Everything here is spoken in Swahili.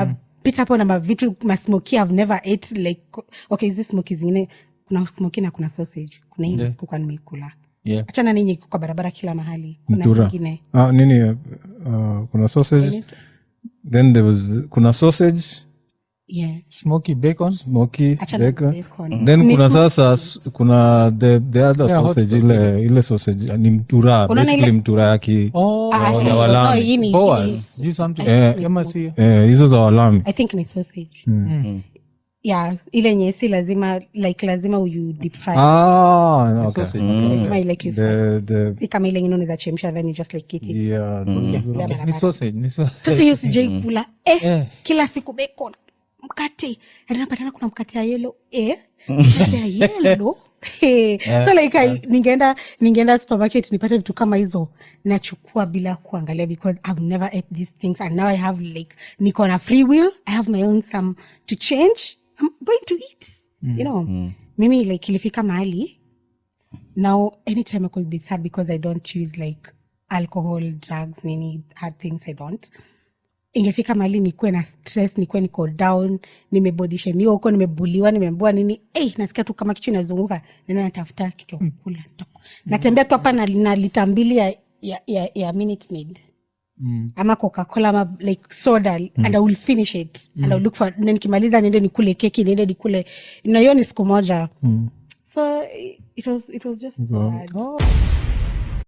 Unapita hapo na mavitu, masmokie I've never ate. Like, okay, hizi smokie zingine, kuna smokie na kuna sausage, kuna hii sikuwa nimeikula. Achana ninyi kwa barabara kila mahali, kuna Mtura. ingine. Ah, nini, kuna sausage, then there was, kuna sausage. Yes. Smoky bacon. Smoky Achana na bacon. Bacon. Then kuna sasa kuna the other Yeah, hot sausage, dog. ile sausage ni mtura. Unaona Basically mtura ya ki Oh, Ah, ya oh, walami. hii ni- Boas. Do something. Kama si Eh, hizo za walami. I think ni sausage, yeah, ile yenye si lazima, like, lazima you deep fry. Ah, okay. Sausage. Lazima, like, you fry. The Si kama ile ingine unaweza chemsha, then you just like eat it. Yeah, Ya Ni barabara. sausage, ni sausage. Sasa hiyo sijai kula, eh. Kila siku bacon, mkate, and napatana kuna mkate ya yellow, eh, mkate ya yellow. Eh, so like ningeenda supermarket nipate vitu kama hizo, nachukua bila kuangalia because I've never ate these things and now I have, like, niko na free will, I have my own some to change, I'm going to eat. Mimi, like, ilifika mahali now anytime I could be sad, because I don't use, like, alcohol, drugs, nini, hard things, I don't. Ingefika mahali nikuwe na stress, nikuwe niko down, nimebody-shamiwa huko, nimebulliwa, nimeambiwa nini, hey, nasikia tu kama kichwa inazunguka, nenda natafuta kitu ya kukula. Natembea tu hapa na lita 2 ya Minute Maid ama Coca-Cola ama like soda, and I will finish it and I will look for, na nikimaliza niende nikule keki, niende nikule, na hiyo ni siku moja. So it was just sad. Oh.